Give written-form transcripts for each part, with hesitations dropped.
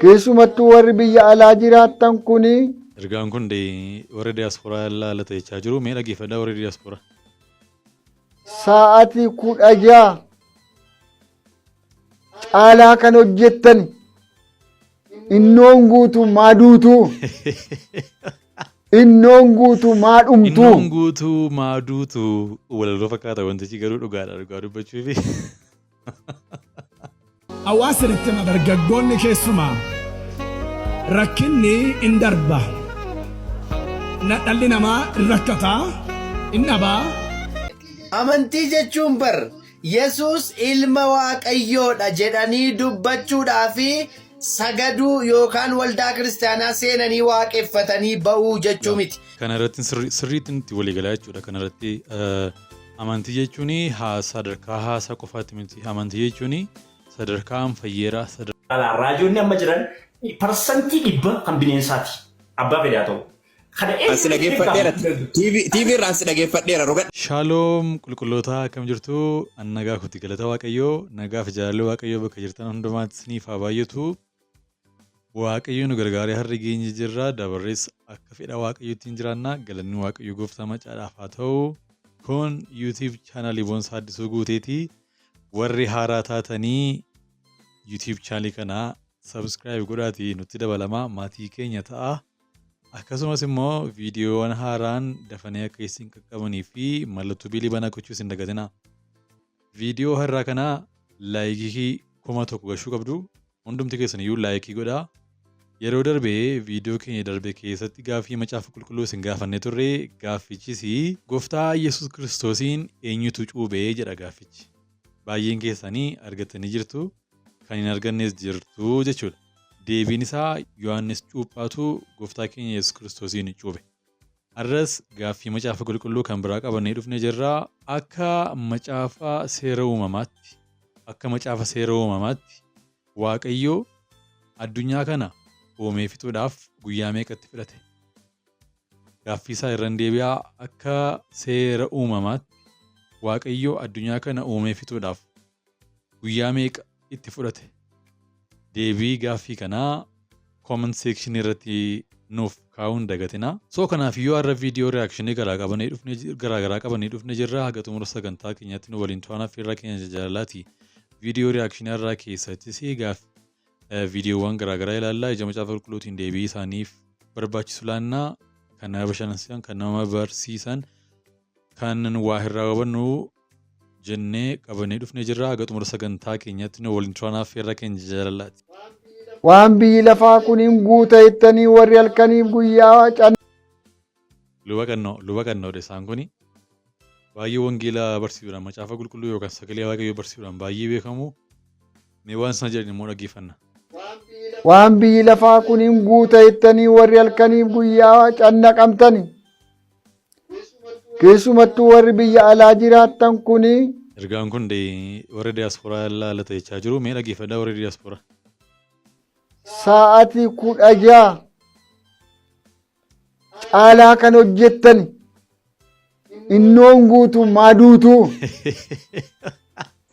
Keessumattuu warri biyya alaa jiraattan kun Ergaan kun warra diyaasporaa ilaalata jechaa jiru. Mee dhaggeeffadhaa warra diyaasporaa. Sa'aatii 16 caalaa kan hojjettan innoon guutuu maa duutuu? Innoon guutuu maa dhumtuu? Innoon guutuu maa duutuu walaloo fakkaata wantichi garuu dhugaadha dhugaa dubbachuufi. Hawaasa itti hima dargaggoonni keessumaa rakkinni in darba. Na dhalli namaa in rakkataa, in dhabaa. Amantii jechuun bar Yesuus ilma Waaqayyoodha jedhanii dubbachuudhaa fi sagaduu yookaan waldaa kiristaanaa seenanii waaqeffatanii ba'uu jechuu miti. Kana irratti sirriitti nuti walii galaa jechuudha. Kana irratti amantii jechuun sadarkaa haasaa qofaatti miti. Amantii jechuun sadarkaa an fayyeera. Alaa raajoonni amma jiran 100% kan bineensaati. Abbaa fedhe haa ta'u. Kana An si eenyutu dhageeffadheera. beeka? TV irraan si dhageeffadheera roga Shaaloom qulqullootaa akkam jirtu? An nagaa kooti galata Waaqayyoo nagaaf jaalalli Waaqayyoo bakka jirtan hundumaatti isiniif haa baay'atu. Waaqayyo nu gargaaree har'a geenye jirra dabarrees akka fedha Waaqayyootti hin jiraanna galanni Waaqayyo gooftaa macaadhaaf haa ta'u. Kun YouTube chaanaalii Boonsaa Addisuu Guuteeti. Warri haaraa taatanii YouTube chaanaalii kana subscribe godhaatii nutti dabalamaa maatii keenya ta'a. Akkasumas immoo viidiyoowwan haaraan dafanii akka isin qaqqabanii fi mallattoo biilii banaa gochuu isin dagatinaa. Viidiyoo har'aa kana laayikii 1000 gashuu qabdu. Hundumti keessan iyyuu laayikii godhaa. Yeroo darbe viidiyoo keenya darbe keessatti gaaffii macaafa qulqulluu isin gaafannee turre gaaffichis Gooftaa Yesuus Kiristoosiin eenyutu cuubee jedha gaaffichi. Baay'een keessanii argattanii jirtu kan hin argannes jirtu jechuudha. Deebiin isaa Yohaannis cuuphaatu Gooftaa keenya Yesuus Kiristoosiin cuube. Har'as gaaffii macaafa qulqulluu kan biraa qabannee dhufnee jirra. Akka macaafa seera uumamaatti akka macaafa seera uumamaatti Waaqayyo addunyaa kana uumee fixuudhaaf guyyaa meeqatti fudhate? Gaaffii isaa irran deebi'aa akka seera uumamaatti Waaqayyo addunyaa kana uumee fixuudhaaf guyyaa meeqa itti fudhate? Deebii gaaffii kanaa comment section irratti nuuf kaa'uu hin dagatinaa. So kanaaf iyyuu har'a viidiyoo reaction garaa qabannee dhufne garaa garaa qabannee dhufne jirra haga xumura sagantaa keenyaatti nu waliin tu'aan affeerraa keenya jaalalaati. Viidiyoo reaction har'aa keessattis gaaf viidiyoowwan garaa garaa ilaallaa ija macaafa qulqulluutiin deebii isaaniif barbaachisu laannaa kan nama bashannansiisan kan nama barsiisan kan waa irraa hubannu jennee qabannee dhufnee jirra. Haga xumura sagantaa keenyaatti nu waliin turaan affeerraa keenya jaalalaati. Waan biyyi lafaa kun hin guuta jettanii warri halkaniif guyyaa can Luba qannoo luba qannoodha isaan kuni. Baay'ee wangeela barsiisuudhaan macaafa qulqulluu yookaan sagalee waaqayyoo barsiisuudhaan baay'ee beekamu. Mee waan isaan jedhan immoo dhaggeeffanna. Waan biyyi lafaa kun hin guuta jettanii warri halkaniif guyyaa cannaqamtani. Keessumattuu warri biyya alaa jiraattan kun Ergaan kun warra diyaasporaa ilaalata jechaa jiru. Mee dhaggeeffadhaa warra diyaasporaa. Sa'aatii 16 caalaa kan hojjettani innoon guutuu maa duutuu?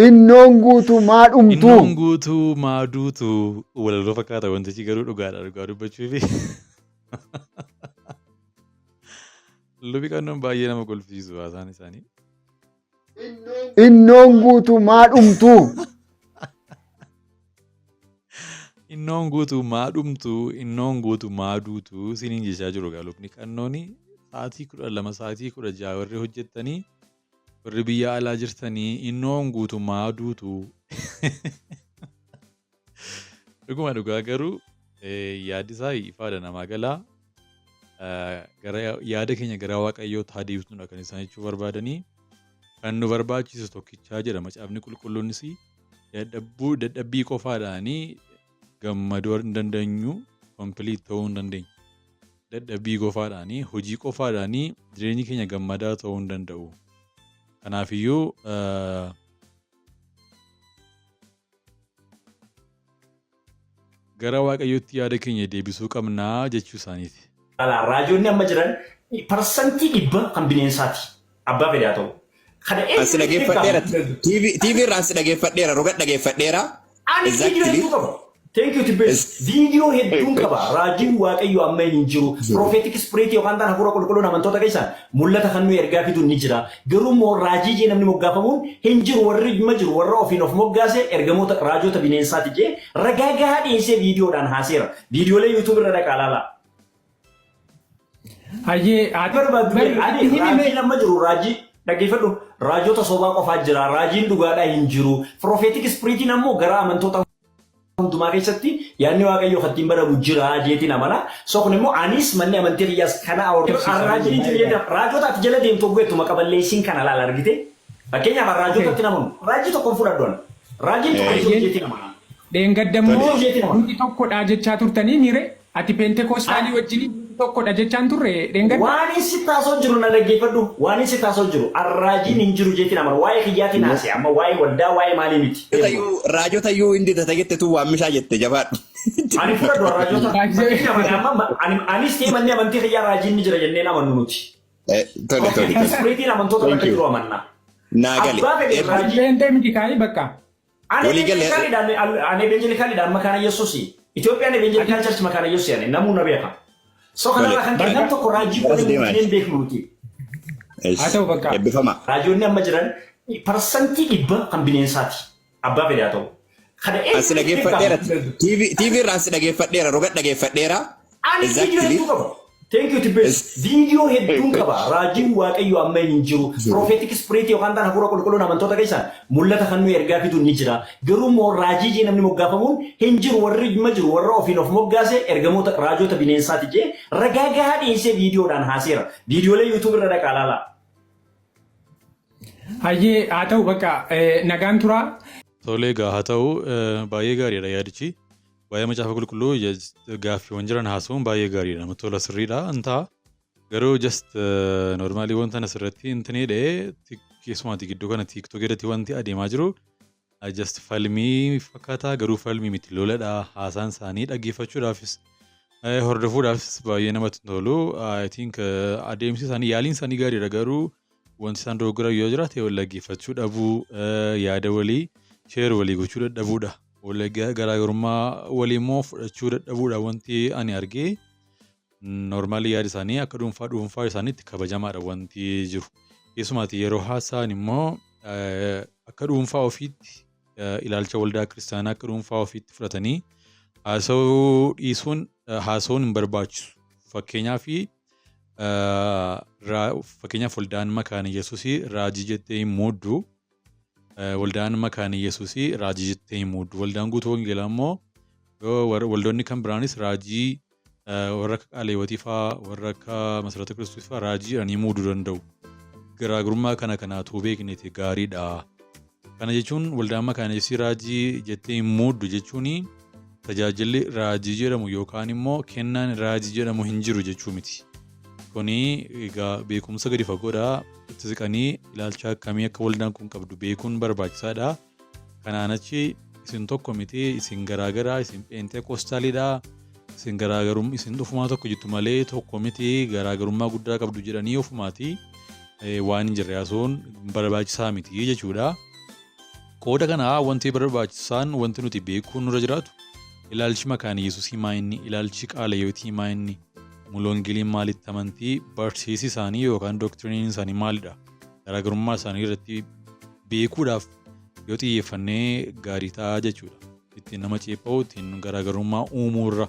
Innoon guutuu maa dhumtuu? Innoon guutuu maa duutuu walaloo fakkaata wantichi garuu dhugaadha dhugaa dubbachuufi. Lubi qannoon baay'ee nama kolfisiisu haasaan isaanii. Innoon guutuu maa dhumtuu? Innoon guutuu maa dhumtuu? Innoon guutuu maa duutuu? Isiniin jechaa jiru egaa lubni qannooni sa'aatii 12 sa'aatii 16 warri hojjettanii warri biyya alaa jirtanii innoon guutuu maa duutuu? Dhuguma dhugaa garuu yaaddi isaa ifaadha namaa galaa. Gara yaada keenya gara Waaqayyootti haa deebisnudha kan isaan jechuu barbaadanii. Kan nu barbaachisu tokkichaa jedha macaafni qulqulluunis dadhabbuu dadhabbii qofaadhaanii gammaduu hin dandeenyu complete ta'uu hin dandeenyu. Dadhabbii qofaadhaanii hojii qofaadhaanii jireenyi keenya gammadaa ta'uu hin danda'u. Kanaafiyyuu Gara Waaqayyootti yaada keenya deebisuu qabna jechuu isaaniiti. Alaa raajoonni amma jiran 100% kan bineensaati. Abbaa fedhe haa ta'u. Kana An si eenyutu dhageeffadheera. beeka? TV TV irraan si dhageeffadheera. Roga dhageeffadheera. Ani Exactly. viidiyoo hedduu qaba. Thank you, Tibbees. Viidiyoo hedduun qaba. Raajiin Waaqayyo amma hin jiru. Prophetic spirit yookaan ta'an hafuura qulqulluun amantoota keessaan mul'ata kan nuyi ergaa fiduun ni jira. Garuu immoo raajii jee namni moggaafamuun hin jiru. Warri dhimma jiru warra ofiin of moggaase ergamoota raajota bineensaati jee ragaa gahaa dhiyeessee viidiyoodhaan haaseera. Viidiyoolee YouTube irra dhaqaa ilaalaa. Hayyee ati Barbaaddu bari ani itti himi mee. Raajiin amma jiru raajii dhaggeeffadhu, raajota sobaa qofaa jira, raajiin dhugaadhaa hin jiru. Prophetic spiritiin ammoo gara amantoota hundumaa keessatti yaadni Waaqayyoo kan ittiin baramu jira jeetiin amana. So kun immoo anis manni amantii kiyyaas kana raajiin hin jiru jedhama. Raajota ati jala deemtu hoggeettu maqa balleessiin kana laala argite. Fakkeenyaaf raajotatti namanu. Raajii tokko hin fudhadhu ani. Raajiin tokko hin jiru jeetiin amana. Dheengadda immoo Tole. Jeetiin amana. nuti tokkodha jechaa turtanii miire ati Pentekoostaalii wajjin tokkodha jechaan turre dheengadda. Waan inni si taasoo jiru na dhaggeeffadhu. Waan inni si taasoo jiru arraajiin hin jiru jeetiin amana. Waa'ee kiyyaatiin haasa'e amma waa'ee waldaa waa'ee maalii miti. Raajota iyyuu hin didata jette tu waan mishaa jette, jabaadhu. Ani fudhadhu arraajota. Fakkeenyaaf ani amma anis ta'e manni amantii kiyyaa raajiin ni jira jenneen amannu nuti. Tole. Spiritiin amantoota Thank bakka you. jiru amanna. Naa gale. Abbaa fedhe raajii. Pentee miti kaayii bakka. Ani Walii galee. evangelicalidha, ani evangelicalidha Makaana Yesuusi. Itoophiyaan Evangelical Church Makaana Yesuusi ani namuu na beeka. So kanarraa kan ka'e nam tokko raajii Garas godhee deemaa. hin beeknu nuti. Haa ta'u bakka. Eebbifama. Raajonni amma jiran 100% kan bineensaati. Abbaa fedhe haa ta'u. Kana Asi dhaggeeffadheera. TV irraa asi dhaggeeffadheera. Roga dhaggeeffadheera. Ani viidiyoo hedduu qaba. Thank you, Tibbees. Viidiyoo hedduun qaba. Raajiin Waaqayyo amma hin jiru. Prophetic spirit yookaan ta'an hafuura qulqulluun amantoota keessaan mul'ata kan nuyi ergaa fiduun ni jira. Garuu immoo raajii jee namni moggaafamuun hin jiru. Warri dhimma jiru warra ofiin of moggaase ergamoota raajota bineensaati jee ragaa gahaa dhiyeessee viidiyoodhaan haaseera. Viidiyoolee YouTube irra dhaqaa ilaalaa. Hayyee haa ta'u bakka, nagaan turaa. Tolee, egaa haa ta'u, baay'ee gaariidha yaadichi. Waa'ee Macaafa Qulqulluu gaaffiiwwan jiran haasa'uun baay'ee gaariidha. Namatti tola, sirriidha. In ta'a. Garuu just normally wanta asirratti hin tinedhe keessumaati gidduu kana TikTok irratti wanti adeemaa jiru just falmii fakkaata, garuu falmii miti, loladha. Haasaan isaanii dhaggeeffachuudhaafis hordofuudhaafis baay'ee namatti tolu. I think adeemsi isaanii, yaaliin isaanii gaariidha, garuu wanti isaan dogoggoran yoo jiraate wal dhaggeeffachuu dhabuu, yaada walii share walii gochuu dadhabuudha. Wal garaagarummaa walii immoo fudhachuu dadhabuudha wanti ani argee. Normally yaada isaanii akka dhuunfaa dhuunfaa isaaniitti kabajamaadha wanti jiru. Keessumaati yeroo haasa'an immoo akka dhuunfaa ofiitti ilaalcha waldaa kiristaanaa akka dhuunfaa ofiitti fudhatanii haasa'uu dhiisuun, haasa'uun hin barbaachisu. Fakkeenyaaf waldaan Makaana Yesuusii raajii jettee hin muuddu. Waldaan Makaana Yesuusii raajii jettee hin muuddu. Waldaan Guutuu Wangeelaa immoo waldoonni kan biraanis raajii warra akka Qaaleewwatii fa'aa, warra akka Masarata Kiristoos fa'aa raajii jedhanii muuduu danda'u. Garaagarummaa kana kanaatu beekneeti gaariidha. Kana jechuun waldaan Makaana Yesuusii raajii jettee hin muuddu jechuun tajaajilli raajii jedhamu yookaan immoo kennaan raajii jedhamu hin jiru jechuu miti. Kuni egaa beekumsa gadi fagoodha. Itti siqanii ilaalcha akkamii akka waldaan kun qabdu beekuun barbaachisaadha. Kanaan achi isin tokko miti, isin garaagaraa, isin Pheenxeqoostaalidha. Isin garaagarum isin ofumaa tokko jettu malee tokko miti, garaagarummaa guddaa qabdu jedhanii ofumaati waan hin jirre haasa'uun barbaachisaa miti jechuudha. Qooda kanaa wanti barbaachisaan, wanti nuti beekuun nurra jiraatu, ilaalchi Makaana Yesuusii maa inni, ilaalchi Qaalayyootii maa inni, Muloongiliin maalitti amantii, barsiisi isaanii yookaan doctrineiin isaanii maalidha? Garaagarummaa isaanii irratti beekuudhaaf yoo xiyyeeffannee gaarii ta'a jechuudha. Ittiin nama ceepha'u, ittiin garaagarummaa uumuurra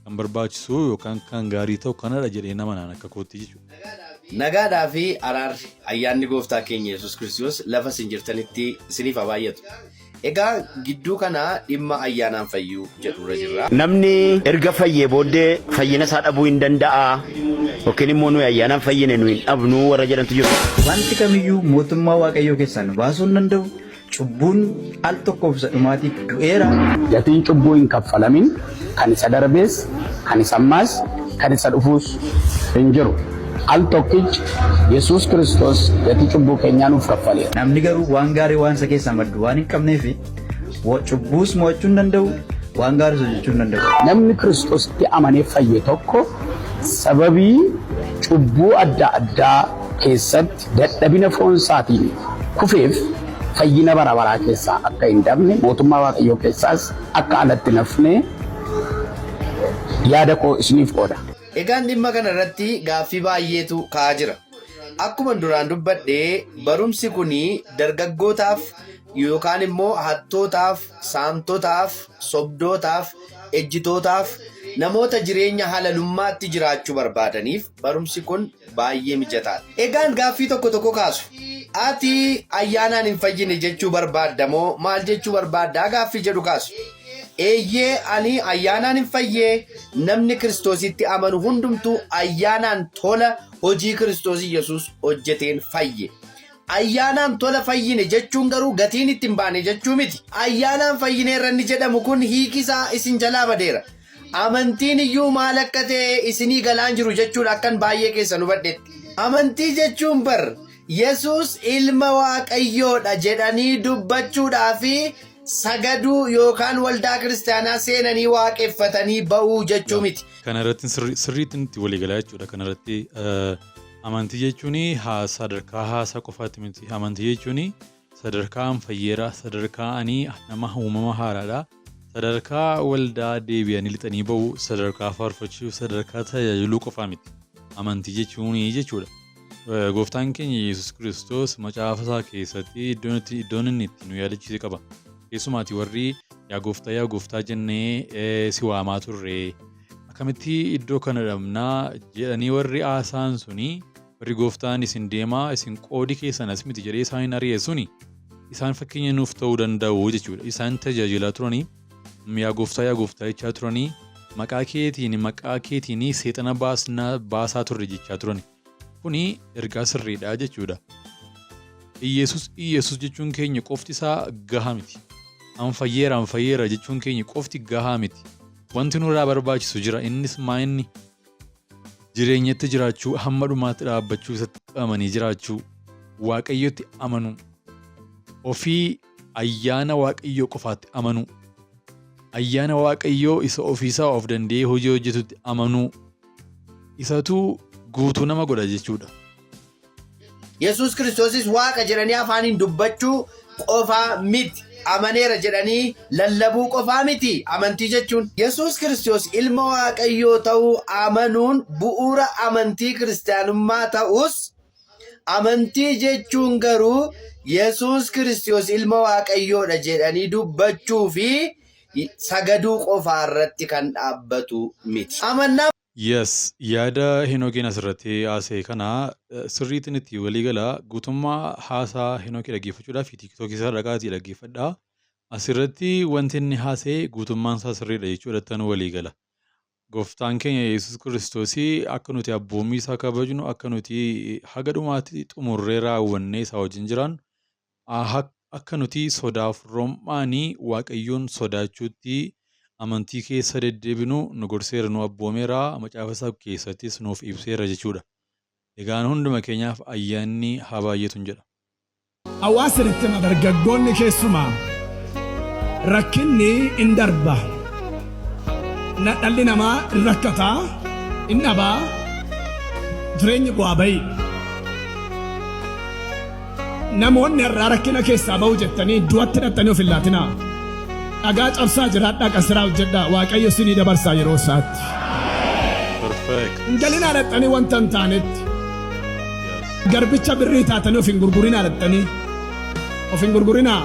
kan barbaachisu yookaan kan gaarii ta'u kanadha jedhee nama naan akka kootti jechuudha. Nagaadhaa fi araarri ayyaanni gooftaa keenya Yesuus Kiristoos lafa isin jirtanitti isiniif haa baay'atu. Egaa gidduu kana dhimma ayyaanaan fayyuu jedhurra jirra. Namni erga fayyee booddee fayyina isaa dhabuu hin danda'a yookiin immoo nuyi ayyaanaan fayyine nuyi hin dhabnu warra jedhantu jiru. Wanti kamiyyuu mootummaa Waaqayyoo keessaa nu baasuu hin danda'u. Cubbuun al tokkoof isa dhumaatiif du'eera. Gatiin cubbuu hin kaffalamin kan isa darbees, kan isa ammaas, kan isa dhufuus hin jiru. Al tokkichi Yesuus Kiristoos gatii cubbuu keenyaa nuuf kaffaleera. Namni garuu waan gaarii waan isa keessaa maddu waan hin qabneef cubbuus mo'achuu hin danda'u, waan gaariis hojjechuu hin danda'u. Namni Kiristoositti amanee fayye tokko sababii cubbuu adda addaa keessatti dadhabina foon isaatiin kufeef fayyina bara baraa keessaa akka hin dabne, mootummaa Waaqayyoo keessaas akka alatti hin hafne yaada koo isiniif qooda. Egaan dhimma kana irratti gaaffii baay'eetu ka'aa jira. Akkuma duraan dubbadhe, barumsi kun dargaggootaaf yookaan immoo hattootaaf, saamtotaaf, sobdootaaf, ejjitootaaf, namoota jireenya halalummaatti jiraachuu barbaadaniif barumsi kun baay'ee mijataadha. Egaan gaaffii tokko tokko kaasu. Ati ayyaanaan hin fayyine jechuu barbaadda moo maal jechuu barbaaddaa gaaffii jedhu kaasu. Eeyyee, ani ayyaanaan hin fayyee. Namni Kiristoositti amanu hundumtuu ayyaanaan tola hojii Kiristoos Yesuus hojjeteen fayye. Ayyaanaan tola fayyine jechuun garuu gatiin itti hin baane jechuu miti. Ayyaanaan fayyineerra inni jedhamu kun hiiki isaa isin jalaa badeera. Amantiin iyyuu maal akka ta'e isinii galaan jiru jechuudha akkan baay'ee keessan hubadhetti. Amantii jechuun bar Yesuus ilma Waaqayyoodha jedhanii dubbachuudhaa fi sagaduu yookaan waldaa kiristaanaa seenanii waaqeffatanii ba'uu jechuu miti. Kana irratti sirriitti itti waliigalaa jechuudha. Kana irratti amantii jechuun sadarkaa haasaa qofaatti miti. Amantii jechuun sadarkaa an fayyeera, sadarkaa ani nama uumama haaraadha. Sadarkaa waldaa deebi'anii lixanii ba'uu, sadarkaa faarfachuu, sadarkaa tajaajiluu qofaa miti. Amantii jechuun jechuudha. Gooftaan keenya Yesuus Kiristoos macaafa isaa keessatti iddoon inni itti nu yaadachiise qaba. Keessumaati warri "Yaa gooftaa, yaa gooftaa" jennee si waamaa turre, akkamitti iddoo kana dhabnaa jedhanii warri haasa'an suni, warri gooftaan "Isin deemaa, isin qoodi keessan as miti" jedhee isaan hin ari'e suni, isaan fakkeenya nuuf ta'uu danda'u jechuudha. Isaan tajaajilaa turanii, "Yaa gooftaa, yaa gooftaa" jechaa turanii, "Maqaa keetiin seexana baasaa turre" jechaa turani. Kuni ergaa sirriidha jechuudha. Iyesus Iyesus jechuun keenya qofti isaa gahaa miti. "An fayyeera, an fayyeera" jechuun keenya qofti gahaa miti. Wanti nurraa barbaachisu jira. Innis maa inni? Jireenyatti jiraachuu, hamma dhumaatti dhaabbachuu, isatti qabamanii jiraachuu, Waaqayyotti amanuu, ofii ayyaana Waaqayyoo qofaatti amanuu, ayyaana Waaqayyoo isa ofiisaa of danda'ee hojii hojjetutti amanuu, isatu guutuu nama godha jechuudha. Yesuus Kiristoosis Waaqa jedhanii afaaniin dubbachuu qofaa miti. Amaneera jedhanii lallabuu qofaa miti amantii jechuun. Yesuus Kiristoos ilma Waaqayyoo ta'uu amanuun bu'uura amantii kiristaanummaa ta'us, amantii jechuun garuu Yesuus Kiristoos ilma Waaqayyoodha jedhanii dubbachuu fi sagaduu qofaa irratti kan dhaabbatu miti. Amannaa Yes, yaada Henokiin asirratti haasa'e kana sirriitiin itti walii gala. Guutummaa haasaa Henokii dhaggeeffachuudhaaf TikTokii isaa dhaqaatii dhaggeeffadhaa. Asirratti wanti inni haasa'e guutummaan isaa sirriidha jechuudha, tan walii gala. Gooftaan keenya Yesuus Kiristoosii akka nuti abboommii isaa kabajnu, akka nuti haga dhumaatti xumurree raawwannee isaa wajjin jiraannu, akka nuti sodaaf rom'aanii Waaqayyoon sodaachuutti amantii keessa deddeebinu nu gorseera, nu abboomeera, macaafa isaa keessattis nuuf ibseera jechuudha. Egaan hunduma keenyaaf ayyaanni haa baay'atun jedha. Hawaasa itti hima, dargaggoonni keessumaa rakkinni in darba. Dhalli namaa in rakkataa, in dhabaa, jireenyi bu'aa bayi. Namoonni har'aa rakkina keessaa ba'u jettanii du'atti hidhattanii of hin laatinaa. Dhagaa cabsaa jiraadhaa, qasiraa hojjedhaa, Waaqayyo isinii dabarsaa yeroo isaatti. Perfect. Hin galinaa dhaqxanii wanta hin taanetti. Garbicha birrii taatanii of hin gurgurinaa dhaqxanii. Of hin gurgurinaa.